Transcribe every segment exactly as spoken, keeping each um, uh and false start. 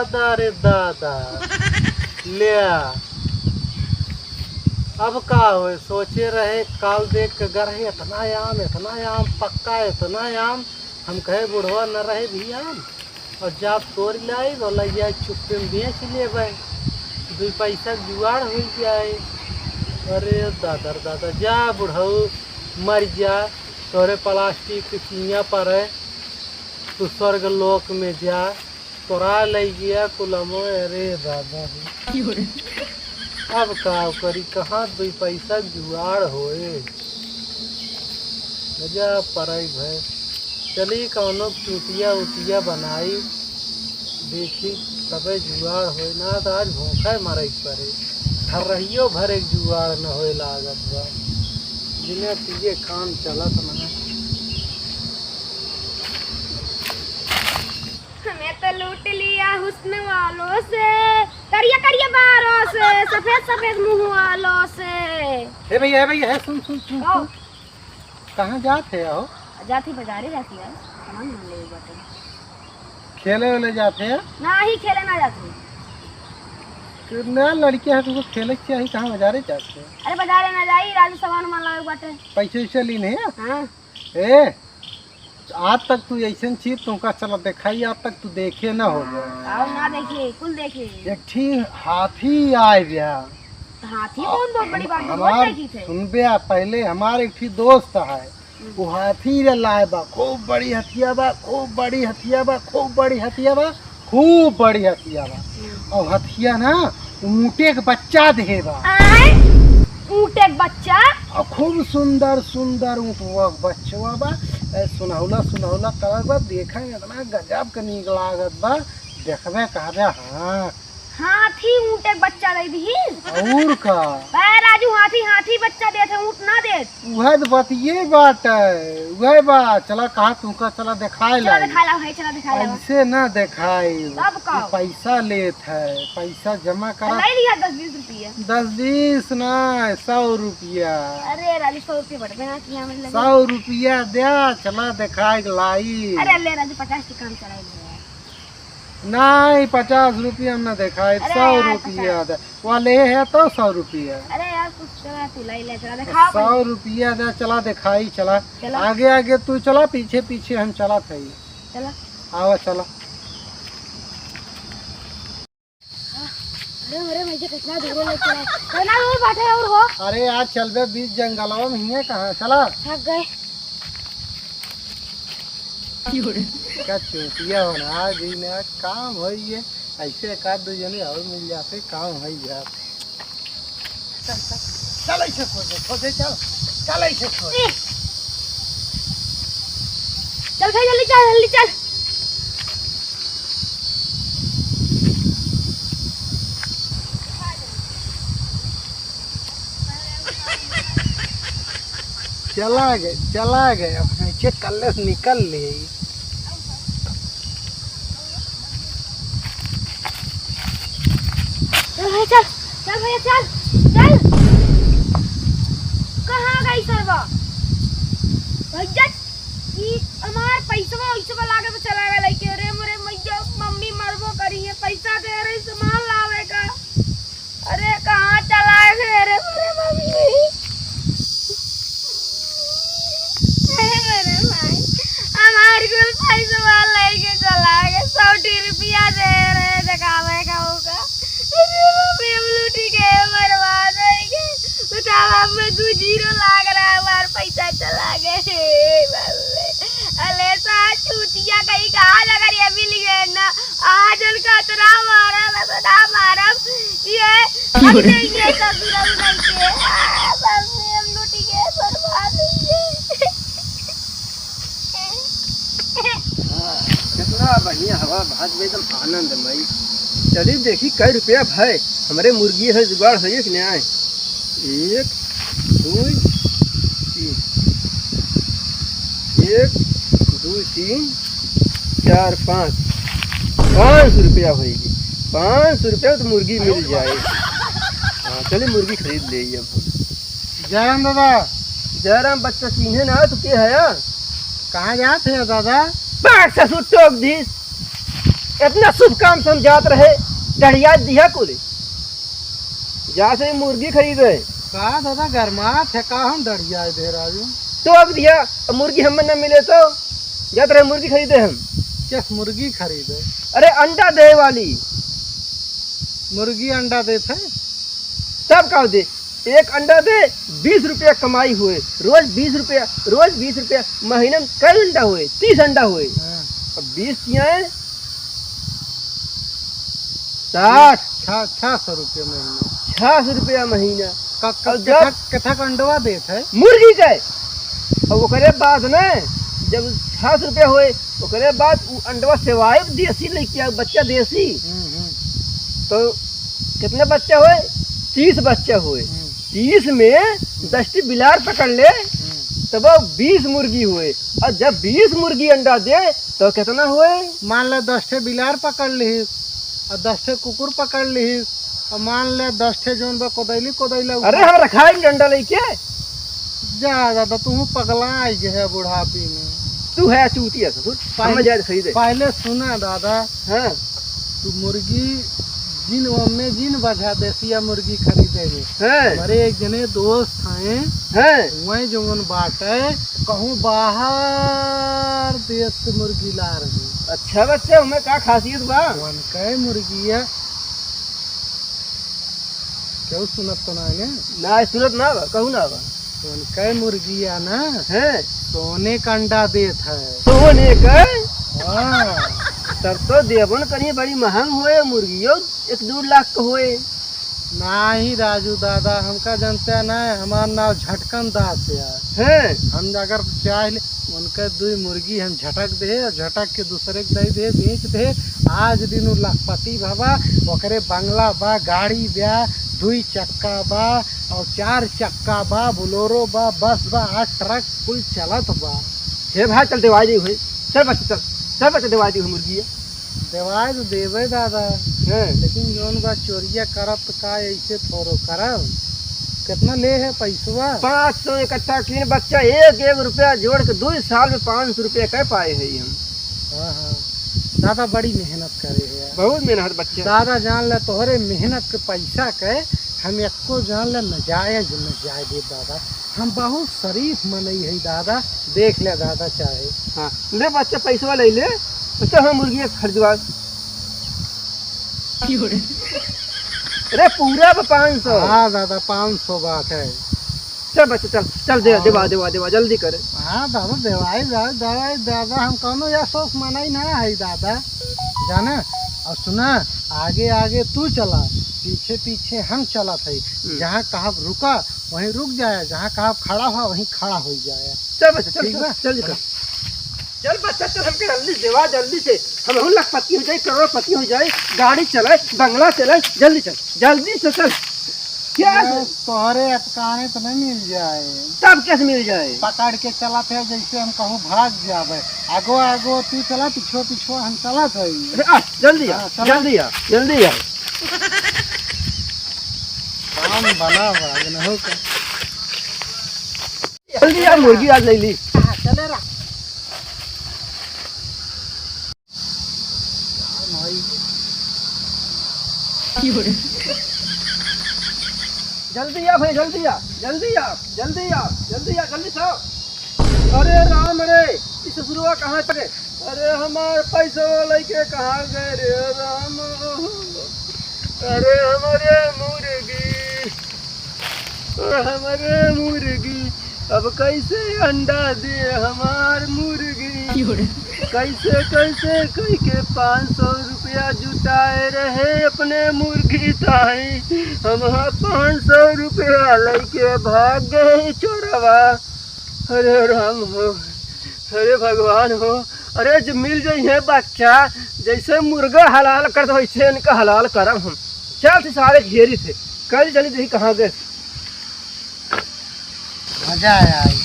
दादा रे दादा, ले आ। अब का होए, सोचे रहे काल देख के गरहे, इतना आम, इतना आम पक्का, इतना आम। हम कहे बुढ़वा न रहे भी आम, और जाब तोड़ लाई, बोला जाए चुप्पे में बेच लेबे, दुई पैसा के जुगाड़ हो जाए। अरे दादा रे दादा, जा बुढ़ऊ मर जा, तोरे प्लास्टिक के चिइयाँ परे, तू स्वर्ग लोक में जा। तोरा लइ गया कुलमो, अरे दादा रे। अब का करी, कहाँ दुई पैसा जुगाड़ होए? गजब परई भए। चली कौनो चूतिया उतिया बनाई, देखी तबे जुगाड़ होए, ना तो आज भूखे मरई परे। ठर्रहियो भरे के जुगाड़ न होए लागत बा। बिना पिए काम चलत ना। हमें तो लूट लिया हुस्न वालों से, करिया करिया बालों से, सफेद सफेद मुंह वालों से। हे भैया, हे भैया, हे सुन, सुन, सुन, कहो। सुन। कहाँ जात है हो? जात ही बाजारे जात ही यार, सामान वामान लेवे बाटे। खेले वाले जात है? नाही, खेले ना जात ही। कितना लड़के हैं तुमको खेले के चाहिए, कहाँ बाजारे जात है? अरे बाजारे ना जाई, राजू सामान वामान लावे बाटे। पैसे वैसे लीन है? हाँ। ए, आज तक तू ऐसन चीज तुमका चला देखाई, आज तक तू देखे ना होबे। आओ ना देखिए, कुल देखिए। एक ठी हाथी आए बा। तो हाथी कौन बहुत बड़ी बात है, हमार, बहुत देखी थे। सुन बे, पहले हमार एक ठी दोस्त है, हम्म। वो हाथी रे लाए बा, खूब बड़ी हथिया बा, खूब बड़ी हथिया बा, खूब बड़ी हथिया बा। खूब बड़ी हथिया बा। हम्म। और हथिया ना ऊँटे के बच्चा देहे बा। आय? ऊँटे के बच्चा? और खूब सुंदर सुंदर ऊँटवा के बच्चवा बा। ए, सुनहौला सुनहौला कलर बा, देखे में इतना गजब के नीक लागत बा, देखबे कहबे, हाँ। हाथी ऊँटे के बच्चा दे दिहिस? और का? बे राजू, हाथी हाथी बच्चा देत है, ऊँट ना देत। उहे तो बतिये बाटे, उहे बा। चला कहा तुमका, चला देखाए चला लाई। देखाए ला भाई, चला देखाए ला। ऐसे ना देखाई। तब का? ये पैसा लेत है, पैसा जमा करा। ले लिया दस बीस रुपया। दस बीस ना, सौ रुपया। अरे राजू, सौ रुपया बटबे ना किया, मतलब। सौ रुपया द्या, चला देखाए लाई। अरे ले राजू, पचास के काम चलाई ले। नहीं, पचास रुपया हम ना देखाई, अरे सौ यार, रुपया पचास। दे। वाले है तो सौ रुपया। अरे यार, कुछ करा तू, लाई ले, चला देखाओ सौ भाई। रुपया दे, चला देखाई, चला। चला। आगे आगे तू चला, पीछे पीछे हम चला थे। चला। आवा, चला। अरे, अरे, भैया, कितना दूर है, चला। कितना दूर बाटे और हो? अरे यार, चलबे बीच जंगलवा में हिये कहाँ, चला। थक गए। का चूतिया हो ना, आज ही ना काम होई ये, ऐसे एक आध दो जने और मिल जाते, काम होई जात। चल, चल, चल, ऐसे खोदे, खोदे, चल, चल, ऐसे खोदे। ए! चल भाई, जल्दी चल, जल्दी चल। चला गए, चला गए, अब नीचे कल्ले से निकल ले। चल भाई, चल, चल भैया, चल, चल। कहाँ गई सरवा? भैया, ई हमार पैसवा, वैसवा लागे तो चला गया लेके। अरे मोरे मैया, मम्मी मरबो करी है, पैसा दे रही सामान लावे का। अरे, कहाँ चला गए रे मेरे मम्मी? अरे मेरे भाई, हमार कुल पैसवा लेके चला गए। सौ टी रुपया दे रहे देखावे का होगा। अरे मम्मी, हम लूटी गए, बर्बाद हो गए। बताओ, अब में दो जीरो लाग रहा है, हमार पैसा चला गए। हे बाबू रे। अले सा चूतिया कहीं कहाँ लगा रही है, मिल गए ना। आज उनका इतना मारा, मैं बता मारा। ये, अब ये, ये ससुरा नहीं के। आ, बाप रे, हम लूटी गए, बर्बाद हो गए। हाँ, कितना बढ़िया हवा, भात में एकदम आनंदमय। चलिए देखी, कै रुपया भय, हमरे मुर्गी है जुगाड़ है कि नहीं? एक, दो, तीन। एक, दो, तीन, चार, पाँच। पाँच सौ रुपया होएगी। पाँच सौ रुपया तो मुर्गी मिल जाए। हाँ, चलिए मुर्गी खरीद ले अब। जयराम दादा। जयराम बच्चा चिन्हे ना, तू के है? कहाँ जात है दादा? बाग ससुर टोक दीस। इतना शुभ काम से हम जात रहे, डढ़िया दिया कुल। जा से मुर्गी खरीदे। का दादा, गरमात है का, हम डढ़िया दे राजू? तो अब दिया, अब मुर्गी हमें न मिले तो जात रहे मुर्गी खरीदे हम। क्या मुर्गी खरीदे? अरे, अंडा दे वाली। मुर्गी अंडा देत है? तब का दे, एक अंडा दे, बीस रुपया कमाई हुए, रोज बीस रुपया, रोज बीस रुपया, महीना में कई अंडा हुए? तीस अंडा हुए। हाँ। अब बीस किया है? साठ। छः, छः सौ रुपया महीना। छः सौ रुपया महीना। क-, क-, और जब कथा, कथा का अंडवा देत है? मुर्गी के। और ओकरे बाद न, जब छः सौ रुपया होए, ओकरे बाद उ अंडवा सेवाए देसी लेके आउ, बच्चा देसी। हम्म, हम्म। तो कितने बच्चा होए? तीस बच्चा होए। हम्म। तीस में दस ठी बिलार पकड़ ले, हम्म। तब वो बीस मुर्गी होए। और जब बीस मुर्गी अंडा दे, तो कितना होए? मान ले, दस ठे बिलार पकड़ लिहिस, और दस ठे कुकुर पकड़ लिहिस, और मान ले, दस ठे जौन बा, कोदैली, कोदैला अरे, उठा हम रखाई डंडा लेके। जा दादा, तू पगला गए है बुढ़ापी में। तू है चूतिया ससुर, पहले, समझ जाए खरीदे। पहले सुना दादा। हाँ। तू मुर्गी जिन, ओमे जिन बझा देसिया मुर्गी खरीदे में। हाँ। हमारे एक जने दोस्त हैं। हाँ। वहीं जौन बाटे, कहूँ बाहर देश से मुर्गी ला रहे। अच्छा बच्चा, हमें का खासियत बा? वन कै मुर्गी है। केहू सुनत तो ना है ने? ना, सुनत ना बा, कहू ना बा। उनके मुर्गिया ना हैं? सोने का अंडा देत है। सोने का? हाँ। तब तो देबन करिए, बड़ी महंग होए मुर्गियो, एक दो लाख का होए। नाही राजू दादा, हमका जनते ना, हमार नाम झटकन दास है। हैं? हम अगर चाह ले, उनके दुई मुर्गी हम झटक दे, झटक के दूसरे के दे दे, बेच दे। आज दिन उ लखपति भवा, ओकरे बंगला बा, गाड़ी बा, दुई चक्का बा और चार चक्का बा, बोलेरो बा, बस बा, आ ट्रक कुल चलत बा। हे भाई, चल देवाई दी हुई, चल बच्चा, चल, चल बच्चा, देवाई दी हुई मुर्गी है। देवाई तो देबे दादा, हैं? लेकिन जौन बा चोरिया करब तो का ऐसे थोड़ो करब? कितना ले है पैसवा? पाँच सौ इकट्ठा कीन बच्चा, एक एक रुपया जोड़ के दो साल में पाँच सौ रुपया कह पाए है हम। हाँ, हाँ। दादा बड़ी मेहनत करे है यार। बहुत मेहनत बच्चा। दादा जान ले तोहरे मेहनत के पैसा के हम एको जान ले नजायज न जाए दे दादा। हम बहुत शरीफ मनई है दादा, देख ले दादा चाहे। हाँ, ले बच्चा पैसवा ले ले, तो हम मुर्गिया खरीदवा। अरे पूरा बा पाँच सौ। हाँ दादा, पाँच सौ बात है। चल बच्चा, चल, चल दे, हाँ। देवा, देवा, देवा, जल्दी कर। हाँ दादा, देवाई, देवाई, देवाई, दादा, हम कौनो या सोच मनाई ना है दादा, जाने। और सुना, आगे आगे तू चला, पीछे पीछे हम चलत है। हम्म। जहाँ कहा रुका, वहीं रुक जाए, जहाँ कहा खड़ा हुआ, वहीं खड़ा हो जाए। चल बच्चा, चल, ठीक चल, बा? जल्दी कर। चल बच्चा, चल, हमके जल्दी देवा, जल्दी से। हमहू लखपति हो जाए, करोड़पति हो जाए, गाड़ी चलाए, बंगला चलाए, जल्दी चल, जल्दी से चल। क्या ये है? तोहरे अटकाने तो नहीं मिल जाए। तब कैसे मिल जाए? पकड़ के चलत है, जैसे हम कहूँ भाग जावे। आगो आगो तू चला, पिछुआ पिछुआ हम चलत है। अरे आ, जल्दी आ, हाँ, चला। जल्दी आ, जल्दी आ। काम बना हुआ है, न हो का? जल्दी आ, मुर्गी आज ले ली। हाँ, चले रहा। जल्दी आ भाई, जल्दी आ, जल्दी आ, जल्दी आ, जल्दी आ, जल्दी से आ। अरे राम रे, ई ससुरवा कहाँ चले? अरे हमार पैसा लेके कहाँ गए रे राम? अरे हमारे मुर्गी, अरे हमारे मुर्गी, अब कैसे अंडा दे हमार मुर्गी? कैसे कैसे कह के पाँच सौ रुपया जुटाए रहे अपने मुर्गी ताई, हम पाँच सौ रुपया लेके भाग गए चोरवा। अरे राम हो, अरे भगवान हो, अरे जो मिल जाई है बच्चा, जैसे मुर्गा हलाल करत वैसे इनका हलाल करब हम। चल थे सारे घेरी थे, कल चली देखी कहाँ गए। मजा आया आज।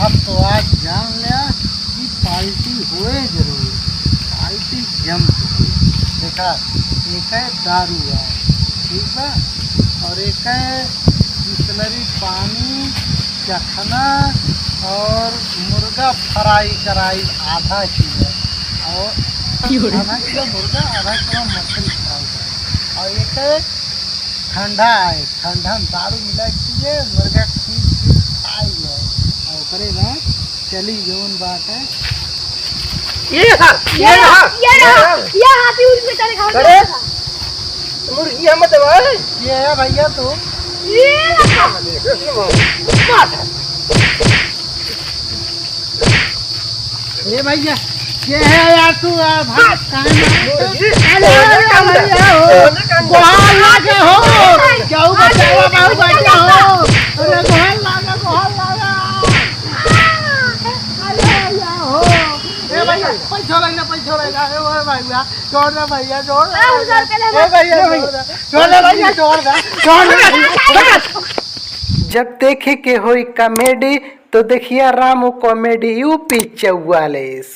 अब तो आज जान लिया कि पार्टी होए जरूर, पार्टी जम के होए। देखा, एक है दारू है, ठीक बा, और एक है बिसलरी पानी, चखना और मुर्गा फ्राई कराई आधा किलो और आधा किलो मुर्गा, आधा किलो मछली खाई है। और एक ठंडा है, ठंडा में दारू मिला के पिए, मुर्गा खींच के खाई है। और ओकरे बाद चली जौन बात है। ये रहा, ये ये रहा, रहा, ये ये रहा, रहा। ये हाथी उठ के चले खाओ। अरे, मुर्गी हम देवा। ये है भैया तू। ये रहा। मार। ए भैया, के है यार तू? आ, भाग, काहे मारे? अरे, अरे, भैया हो, गोहार लागे हो, केहू बचावा, बाबू बचा हो। अरे, गोहार लागे, गोहार लागे। अरे, भैया हो। ए भैया, पैसा लग ना, पैसा लग ना। ए, ओ भैया, छोड़ दे भैया, छोड़ दे। ए भैया, छोड़ दे। छोड़ दे भैया, छोड़ दे। छोड़ दे। जब देखे के होई कॉमेडी, तो देखिया रामू कॉमेडी यूपी चौवालीस।